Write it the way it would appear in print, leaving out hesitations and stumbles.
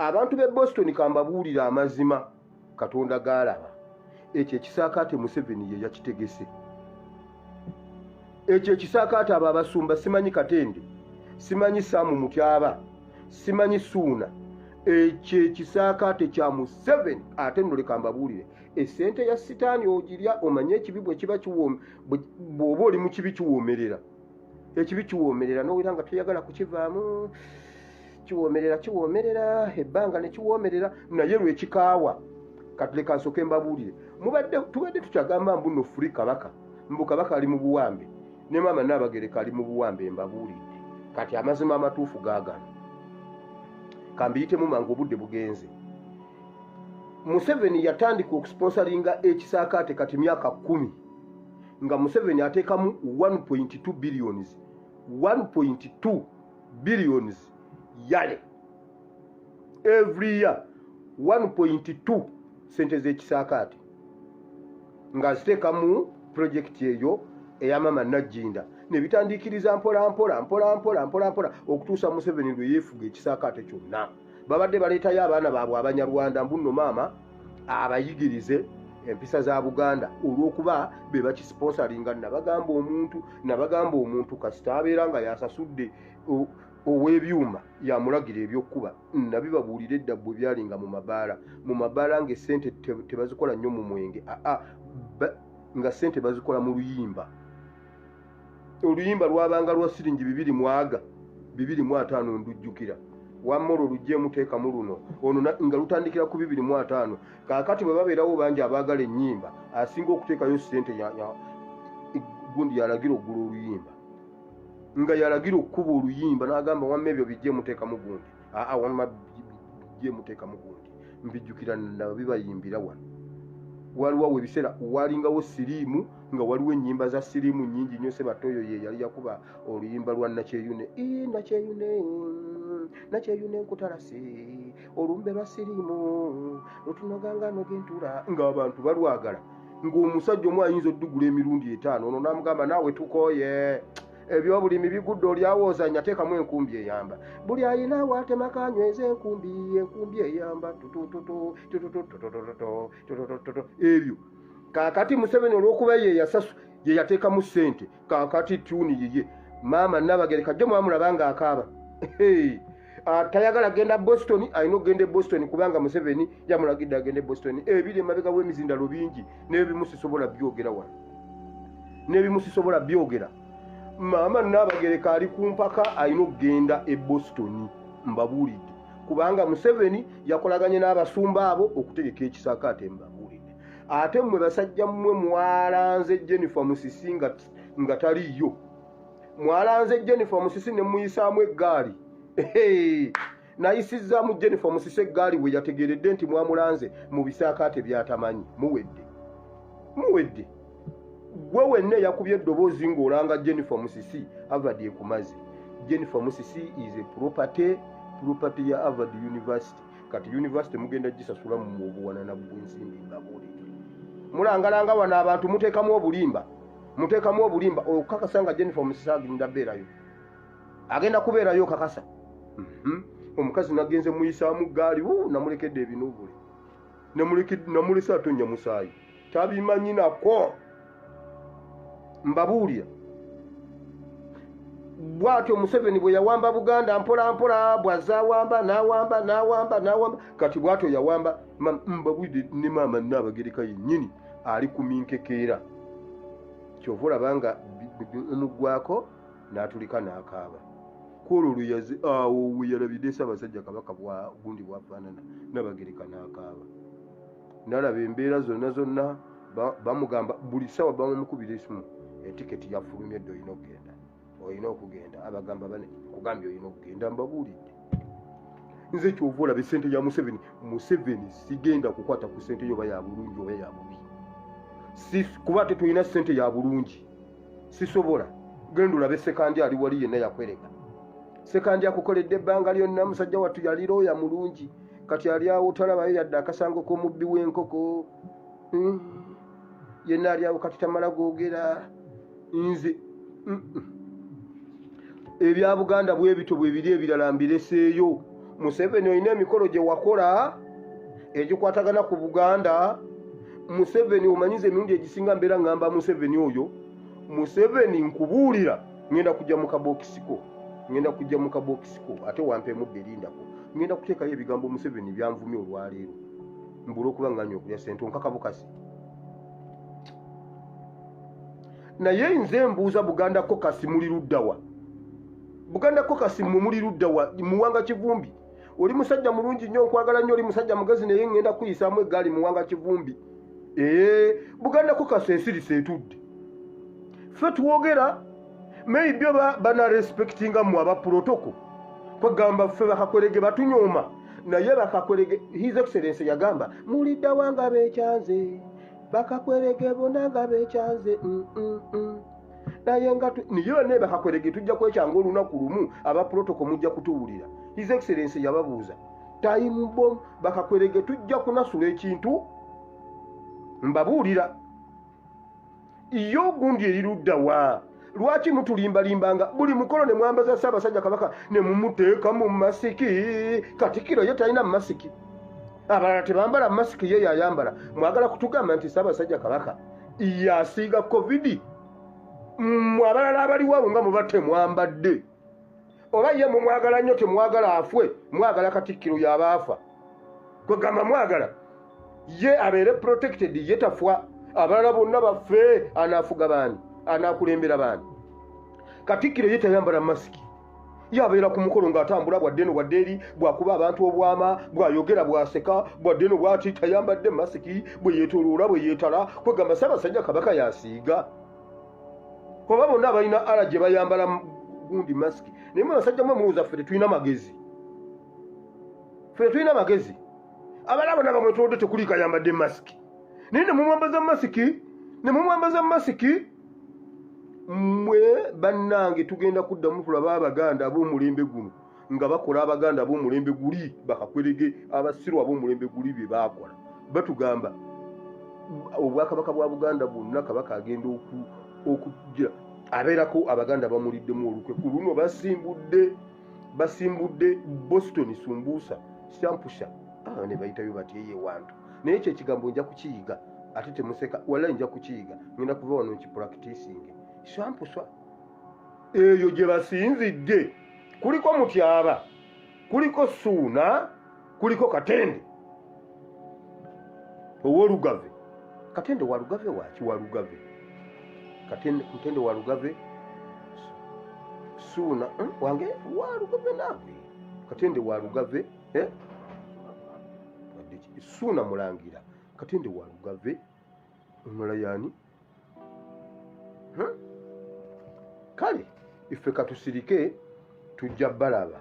Abantu b'e Boston, kambabuulire amazima Katonda gaalaba. Ekyo ekisaakaate Museveni ye yakitegese. Ekyo ekisaakaate, abo abasumba, simanyi Katende, simanyi Saamu Mutyaba, simanyi Suuna, ekyo ekisaakaate kya Museveni. Ate nno leka mbabuulire, esente ya Sitaani ogirya. Omanye ekibi bwe kiba, bw'oba oli mu kibi kiwoomerera. Ekibi kiwoomerera nowera nga toyagala kukivaamu. Kiwoomerera, kiwoomerera ebbanga ne kiwoomerera, naye lwekikaawa. Kati leka nsooke mbabuulire. Mubadde, tubadde tukyagamba mbu nno free Kabaka, mbu Kabaka ali mu buwambe, ne Maama Naabagereka ali mu buwambe. Mbabuulidde kati amazima amatuufu gaagano, kambiyitemu mangu, obudde bugenze. Museveni yatandika okusponsoringa ekisaakaate kati myaka 10 nga Museveni ateekamu 1.2 billions, 1.2 billions yale every year, 1.2 sente z'ekisaakaate ng'aziteekamu projekiti eyo eya Mama Najjinda. Ne bitandikiriza mpola mpola mpola mpola mpola mpola okutuusa Museveni lwe yeefuga ekisaakaate kyonna. Babadde baleetayo abaana baabwe Abanyarwanda mbu nno maama abayigirize empisa za Buganda, olw'okuba be bakisponsoringa. Nabagamba omuntu, nabagamba omuntu kasita abeera nga yasasudde ow'ebyuma, yamulagira ebyokkuba. Nabibabuulira edda bwe byalinga mu mabaala. Mu mabaala ng'essente tebazikola nnyo mu mwenge, aa, nga ssente bazikola mu luyimba. Oluyimba lwabanga lwa siringi bibiri mwaga 250. Ndujjukira, wamma olwo lugjeemu, teekamu luno ono, nga lutandikira ku 250. Kaakati bwe babeerawo bangi abaagala ennyimba, asinga okuteekayo ssente gundi yalagira okugula oluyimba, nga yalagira okukuba oluyimba, n'agamba, "Wamma ebyo bijje, muteekamu gundi, aa, wamma bijje, muteekamu gundi." Mbijjukira, nabibayimbira wano. Waliwo awo ebiseera walingawo siriimu, nga waliwo ennyimba za siriimu nnyingi nnyo. Sebatta oyo ye yali yakuba oluyimba lwa Nakyeyune. "Ii, Nakyeyune, Nakyeyune, nkutalase olumbe lwa siriimu lutunoganga nogentula," ng'abantu balwagala, ng'omusajja omu ayinza oddugula emirundi 5. Ono n'amugamba, "Naawe tukooye ebyobulimi bigudde, olyawoozanya, teekamu enkumbi eyamba. Buli ayina awatemako anyweza enkumbi, enkumbi eyamba tutututu tututututututu tutututu." Ebyo kaakati Museveni olw'okuba ye yasasu, ye yateekamu ssente, kaakati tune yiye. Maama Nabagereka jjo mwamulaba ng'akaaba. Hey! Ah, tayagala genda Boston, alina okugenda e Boston kubanga Museveni yamulagidde agende e Boston. Ebiri emabega w'emizindalo bingi, n'ebimu sisobola byogera wano, n'ebimu sisobola byogera. Maama Nabagereka ali ku mpaka, alina okugenda e Boston. Mbabuulidde, kubanga Museveni yakolaganye n'abasumba abo okutegeka ekisaakaate. Mbabuulidde. Ate mmwe basajja mmwe mwalanze Jennifer Musisi nga taliiyo. Mwalanze Jennifer Musisi ne muyisaamu eggaali. Hey! Nayisizaamu Jennifer Musisi eggaali we yategeredde nti mwamulanze mu bisaakaate byatamanyi. Muwedde, muwedde. Gwe wenna eyakubye eddoboozi ng'olanga Jennifer Musisi, Harvard ekumaze. Jennifer Musisi is a property, property ya Harvard University. Kati university mugenda gisasula mu obuwanana bw'ensimbi. Mbabuulire, mulangalanga wano abantu, muteekamu obulimba, muteekamu obulimba okukakasa nga Jennifer Musisi agenda beerayo, agenda kubeerayo okakasa. Omukazi nagenze muyisaamu gaali, namulekedde ebinuubule, namulese atonya musaayi, tabimanyi nako. Mbabuulira, bw'atyo Museveni bwe yawamba Buganda mpola mpola, bw'azze awamba, n'awamba, n'awamba, n'awamba. Kati bw'atyo yawamba. Mbabuulire, ne Maama Nnaabagereka yennyini ali ku minkekeera. Kyova olaba nga omuggwako n'atulika n'akaaba kwolwo lwe awo we yalabidde Ssaabasajja Kabaka bwa gundi bwafaanana. Nabagereka n'akaaba, nalaba embeera zonna zonna. Bamugamba buli ssaawa, bamukubira esimu, "Etiketi yafulumye dde, olina okugenda, olina okugenda." Abagamba bane, "Kugambye olina okugenda." Mbabuulidde nze, kyova olaba esente ya Museveni, Museveni sigenda kukwata ku sente yo, oba ya bulungi oba ya bubi. Kuba ate tulina sente ya bulungi, sisobola. Genda olabe Sekandi ali wali yenna yakwereka. Sekandi akukoledde ebbanga lyonna, musajja wattu yali looya mulungi, kati ali awo talabayo yadde akasango k'omubbi w'enkoko. Yenna ali awo kati tamala googera. Nze ebya Buganda bwe bityo bwe biri, ebirala mbireseeyo. Museveni olina emikolo gye wakola egikwatagana ku Buganda. Museveni omanyiza emirundi egisinga mbeera ngamba Museveni oyo. Museveni nkubuulira, ngenda kujja mu kabokisiko, ngenda kujja mu kabokisiko, ate wampeemudde erindako. Ngenda kuteekayo ebigambo Museveni byanvumye olwaleero, mbula okuba nganya okulya sente onkakabukasi. Naye nze mbuuza Buganda Caucus muli luddawa? Buganda Caucus mmwe muli luddawa? Muwanga Kivumbi oli musajja mulungi nnyo, nkwagala nnyo, oli musajja mugezi, naye ngenda kuyisaamu eggaali. Muwanga Kivumbi, ee, Buganda Caucus esirise etudde. Ffe twogera maybe oba bana respectinga mmwe aba protocol, kwegamba ffe bakakwerege batunyooma, naye bakakwerege His Excellence yagamba muliddawa nga beekyanze, bakakwerege bonna nga beekyanze. Naye nga niye bane bakakwerege tujja kwekyanga olunaku lumu, aba protocol mujja kutuwulira. His Excellence yababuuza time bomb, bakakwerege tujja kunasula ekintu, mbabuulira. Yo gundi eriruddawa? Lwaki mutulimbalimbanga buli mukolo ne mwambaza Ssaabasajja Kabaka ne mumuteeka mu masiki? Katikiro ye talina masiki, abalala tebambala masiki, ye yayambala. Mwagala kutugamba nti Ssaabasajja Kabaka yasiiga COVID, mmwe abalala abaliwo nga muba temwambadde? Oba ye mumwagala nnyo, temwagala afwe, mwagala Katikkiro yabaafa? Kwegamba mwagala ye abeere protected, ye tafwa, abalala bonna baffe. Anaafuga baani? Anaakulembera baani? Katikkiro ye tayambala masiki, yabeera ku mukolo ng'atambula bwadde eno bwadde eri, bwakuba abantu obwama, bwayogera, bwaseka, bwadde eno bwati, tayambadde masiki, bwe yeetoloola, bwe yeetala. Kwegamba Ssaabasajja Kabaka yasiiga? Oba bonna abalina ala gye bayambala gundi masiki? Naye mwe basajja mwe muwuza ffe tetulina magezi, ffe tetulina magezi. Abalala bonna bamwetolodde tekuliika yambadde masiki, naye ne mumwambaza masiki, ne mumwambaza masiki. Mmwe bannange, tugenda kuddamu tulaba Abaganda ab'omulembe guno nga bakola Abaganda ab'omulembe guli, bakakwerege abasiru ab'omulembe guli bye baakola. Batugamba obwakabaka bwa Buganda bwonna Kabaka agenda okugira abeerako Abaganda bamuliddemu olukwe. Ku luno basimbudde Boston Sumbuusa Shampusha. Ah, ne bayitayo bati eye wantu. Naye ekyo ekigambo nja kukiyiga, ate temuseka, wallahi nja kukiyiga. Ngenda kuva wano nkipracticinge. Shampusha eyo gye basinzidde kuliko Mutyaba, kuliko Suuna, kuliko Katende ow'Olugave. Katende wa Lugave waki? Wa Lugave Katende, Katende wa Lugave. Suuna wange wa Lugave naawe Katende wa Lugave, eh? Wadde Suuna Mulangira, Katende wa Lugave, omulala yaani? Kale ife katusirike, tujja balaba.